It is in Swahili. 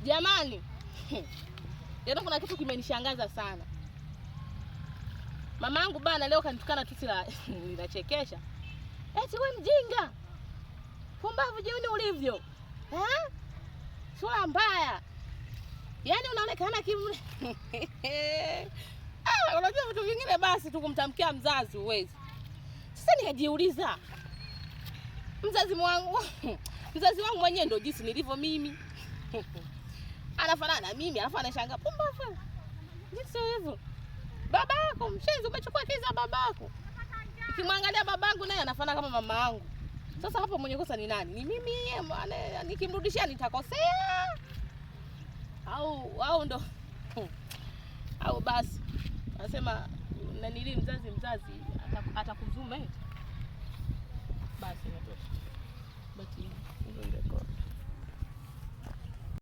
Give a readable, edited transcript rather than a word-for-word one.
Jamani, yaani kuna kitu kimenishangaza sana. Mamangu bana leo kanitukana tusi la linachekesha. Eti we mjinga, pumbavu jioni ulivyo, eh? Sura mbaya, yaani unaonekana kim Ah, unajua vitu vingine basi tu kumtamkia mzazi huwezi. Sasa nikajiuliza mzazi wangu mzazi wangu mwenyewe ndio jinsi nilivyo mimi anafanana na mimi, alafu anashangaa pumbavu, jinsi hivyo. Babako mshenzi, umechukua akili za babako. Nikimwangalia babangu naye anafanana kama mama yangu. Sasa hapo mwenye kosa ni nani? Ni mimi? Nikimrudishia nitakosea au ndo au basi anasema nanili mzazi mzazi atakuzuma eti. Basi inatosha. Bati.